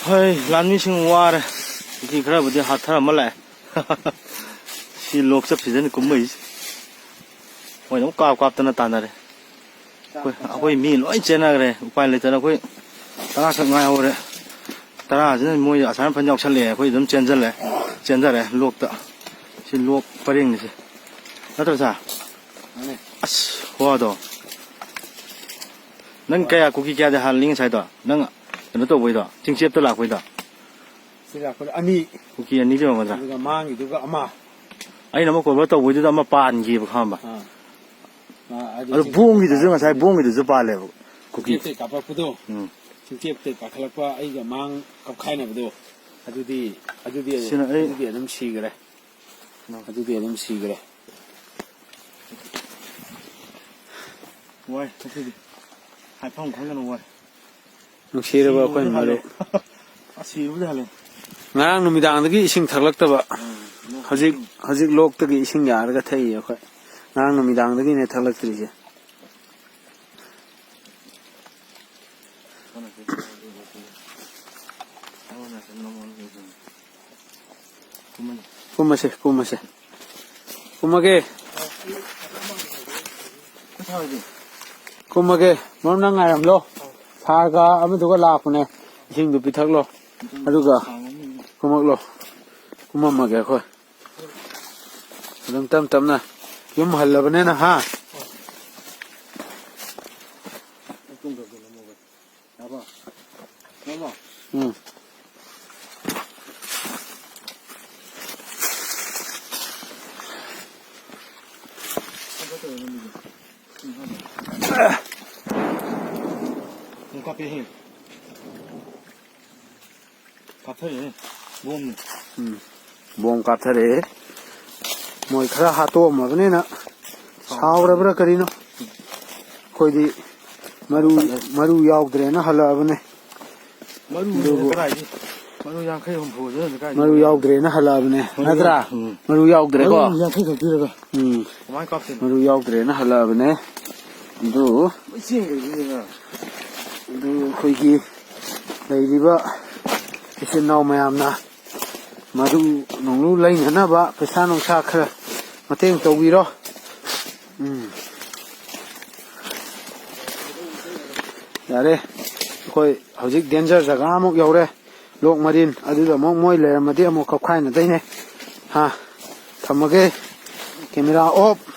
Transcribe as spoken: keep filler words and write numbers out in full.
ꯍꯣꯏ, ꯂꯥꯟꯃꯤꯁꯤꯡ ꯋꯥꯔꯦ꯫ ꯏꯁꯤꯡ ꯈꯔꯕꯨꯗꯤ ꯍꯥꯠꯊꯔꯝꯃ ꯂꯥꯛꯑꯦ꯫ ꯁꯤ ꯂꯣꯛ ꯆꯞꯁꯤꯗꯅꯤ ꯀꯨꯝꯃꯛꯏꯁꯦ꯫ ꯃꯣꯏꯅ ꯑꯃꯨꯛ ꯀꯥꯞ ꯀꯥꯞꯇꯅ ꯇꯥꯟꯅꯔꯦ꯫ ꯑꯩꯈꯣꯏ, ꯑꯩꯈꯣꯏ ꯃꯤ ꯂꯣꯏ ꯆꯦꯟꯅꯈ꯭ꯔꯦ꯫ ꯎꯄꯥꯏ ꯂꯩꯇꯅ ꯑꯩꯈꯣꯏ ꯇꯔꯥ ꯈꯛ ꯉꯥꯏꯍꯧꯔꯦ꯫ ꯇꯔꯥꯁꯤꯅ ꯃꯣꯏ ꯑꯁꯥꯏꯅ ꯐꯅ ꯌꯥꯎꯁꯜꯂꯛꯑꯦ꯫ ꯑꯩꯈꯣꯏ ꯑꯗꯨꯝ ꯆꯦꯟꯁꯤꯜꯂꯦ, ꯆꯦꯟꯊꯔꯦ ꯂꯣꯛꯇ꯫ ꯁꯤ ꯂꯣꯛ ꯄꯔꯦꯡꯅꯤꯁꯦ꯫ ꯅꯠꯇ꯭ꯔ ꯁꯥ? ꯃꯥꯅꯦ꯫ ꯑꯁ, ꯋꯥꯗꯣ꯫ ꯅꯪ ꯀꯌꯥ, ꯀꯨꯀꯤ ꯀꯌꯥꯗꯤ ꯍꯥꯜꯂꯤ ꯉꯁꯥꯏꯗꯣ? ꯅꯪ ꯀꯩꯅꯣ ꯇꯧꯕꯩꯗꯣ, ꯆꯤꯡꯆꯦꯞꯇ ꯂꯥꯛꯄꯩꯗꯣ? ꯁꯤ ꯂꯥꯛꯄꯗ ꯑꯅꯤ꯫ ꯀꯨꯀꯤ ꯑꯅꯤꯗꯤ ꯑꯣꯏꯔꯝꯒꯗ꯭ꯔꯥ? ꯑꯗꯨꯒ ꯃꯥꯡꯒꯤꯗꯨꯒ ꯑꯃ꯫ ꯑꯩꯅ ꯑꯃ ꯀꯣꯕꯔ ꯇꯧꯕꯩꯗꯨꯗ ꯑꯃ ꯄꯥꯟꯈꯤꯕ, ꯈꯪꯉꯕ? ꯑꯥ꯫ ꯑꯥ, ꯑꯗꯨ ꯑꯗꯨ ꯆꯤꯡꯆꯦꯞꯇ ꯕꯣꯡꯒꯤꯗꯨꯁꯨ, ꯇꯥꯔꯦ꯫ ꯉꯁꯥꯏ ꯕꯣꯡꯒꯤꯗꯨꯁꯨ ꯄꯥꯜꯂꯦꯕ ꯀꯨꯀꯤ꯫ ꯆꯤꯡꯆꯦꯞꯇꯩ ꯀꯥꯞꯄꯛꯄꯗꯣ꯫ ꯎꯝ꯫ ꯆꯤꯡꯆꯦꯞꯇꯩ ꯀꯥꯈꯠꯂꯛꯄ ꯑꯩꯒ ꯃꯥꯡ ꯀꯞꯈꯥꯏꯅꯕꯗꯣ꯫ ꯑꯗꯨꯗꯤ, ꯑꯗꯨꯗꯤ, ꯁꯤꯅ ꯑꯩ ꯑꯗꯨꯗꯤ ꯑꯗꯨꯝ ꯁꯤꯈ꯭ꯔꯦ꯫ ꯎꯝ꯫ ꯑꯗꯨꯗꯤ ꯑꯗꯨꯝ ꯁꯤꯈ꯭ꯔꯦ꯫ ꯋꯥꯏ, ꯉꯁꯤꯗꯤ꯫ ꯍꯥꯏꯐꯝ ꯈꯪꯗꯅ ꯋꯥꯏ꯫ ꯅꯨꯡꯁꯤꯔꯕ ꯑꯩꯈꯣꯏ ꯁꯤꯕꯕꯨꯗꯤ ꯍꯜꯂꯦ꯫ ꯃꯔꯨꯞ꯫ ꯑꯁ, ꯁꯤꯕꯕꯨꯗꯤ ꯍꯜꯂꯦ꯫ ꯉꯔꯥꯡ ꯅꯨꯃꯤꯗꯥꯡꯗꯒꯤ ꯏꯁꯤꯡ ꯊꯛꯂꯛꯇꯕ꯫ ꯎꯝ, ꯂꯣꯛ ꯍꯧꯖꯤꯛ, ꯏꯁꯤꯡ꯫ ꯍꯧꯖꯤꯛ ꯂꯣꯛꯇꯒꯤ ꯏꯁꯤꯡ ꯌꯥꯔꯒ ꯊꯛꯏ ꯑꯩꯈꯣꯏ꯫ ꯉꯔꯥꯡ ꯅꯨꯃꯤꯗꯥꯡꯗꯒꯤꯅꯦ ꯊꯛꯂꯛꯇ꯭ꯔꯤꯁꯦ꯫ ꯀꯨꯝꯃꯁꯦ, ꯀꯨꯝꯃꯁꯦ꯫ ꯀꯨꯝꯃꯒꯦ꯫ ꯀꯨꯝꯃꯒꯦ꯫ ꯃꯔꯨꯞ, ꯅꯪ ꯉꯥꯏꯔꯝꯂꯣ꯫ ꯁꯥꯔꯒ ꯑꯃꯗꯨꯒ ꯂꯥꯛꯄꯅꯦ꯫ ꯏꯁꯤꯡꯗꯨ ꯄꯤꯊꯛꯂꯣ꯫ ꯑꯗꯨꯒ ꯀꯨꯝꯃꯛꯂꯣ꯫ ꯀꯨꯝꯃꯝꯃꯒꯦ ꯑꯩꯈꯣꯏ꯫ ꯑꯗꯨꯝ ꯇꯞ ꯇꯞꯅ ꯌꯨꯝ ꯍꯜꯂꯕꯅꯤꯅ, ꯍꯥ? ꯎꯝ꯫ ꯀꯥꯞꯄꯦꯍꯦ꯫ ꯀꯥꯞꯊꯔꯛꯑꯦ꯫ ꯕꯣꯝꯅꯤ꯫ ꯎꯝ꯫ ꯕꯣꯝ ꯀꯥꯞꯊꯔꯛꯑꯦ꯫ ꯃꯣꯏ ꯈꯔ ꯍꯥꯠꯇꯣꯛꯑꯝꯃꯕꯅꯤꯅ ꯁꯥꯎꯔꯕ꯭ꯔꯥ ꯀꯔꯤꯅꯣ? ꯑꯩꯈꯣꯏꯗꯤ ꯃꯔꯨ, ꯃꯔꯨ ꯌꯥꯎꯗ꯭ꯔꯦꯅ ꯍꯜꯂꯛꯑꯕꯅꯦ꯫ ꯃꯔꯨ ꯑꯗꯨꯕꯨ ꯀꯗꯥꯏꯗꯤ? ꯃꯔꯨ ꯌꯥꯡꯈꯩ ꯍꯨꯝꯐꯨ ꯑꯗꯨꯅ ꯀꯥꯏꯗꯩ ꯃꯔꯨ ꯃꯔꯨ? ꯌꯥꯎꯗ꯭ꯔꯦꯅ ꯍꯜꯂꯛꯑꯕꯅꯦ꯫ ꯃꯔꯨ ꯅꯠꯇ꯭ꯔꯥ? ꯌꯥꯎ-, ꯎꯝ꯫ ꯃꯔꯨ ꯌꯥꯎꯗ꯭ꯔꯦꯀꯣ? ꯃꯔꯨ ꯌꯥꯡꯈꯩ ꯈꯛ ꯄꯤꯔꯒ ꯎꯝ꯫ ꯀꯃꯥꯏꯅ ꯀꯥꯞꯇꯣꯏꯅꯣ? ꯃꯔꯨ ꯌꯥꯎꯗ꯭ꯔꯦꯅ ꯍꯜꯂꯛꯑꯕꯅꯦ꯫ ꯑꯗꯨ ꯂꯣꯏ ꯆꯦꯟꯈ꯭ꯔꯦ ꯑꯗꯨꯗꯤ ꯉꯔꯥꯡ꯫ ꯑꯗꯨ ꯑꯩꯈꯣꯏꯒꯤ ꯂꯩꯔꯤꯕ ꯏꯆꯤꯟ ꯏꯅꯥꯎ ꯃꯌꯥꯝꯅ ꯃꯔꯨ ꯅꯨꯡꯂꯨ ꯂꯩꯅꯅꯕ ꯄꯩꯁꯥ ꯅꯨꯡꯁꯥ ꯈꯔ ꯃꯇꯦꯡ ꯇꯧꯕꯤꯔꯣ꯫ ꯎꯝ꯫ ꯌꯥꯔꯦ, ꯑꯩꯈꯣꯏ ꯍꯧꯖꯤꯛ danger ꯖꯒꯥ ꯑꯃꯨꯛ ꯌꯧꯔꯦ꯫ ꯂꯣꯛ ꯃꯔꯤꯟ ꯑꯗꯨꯗ ꯑꯃꯨꯛ ꯃꯣꯏ ꯂꯩꯔꯝꯃꯗꯤ ꯑꯃꯨꯛ ꯀꯞꯈꯥꯏꯅꯗꯣꯏꯅꯦ꯫ ꯍꯥ, ꯊꯝꯃꯒꯦ꯫ Camera off꯫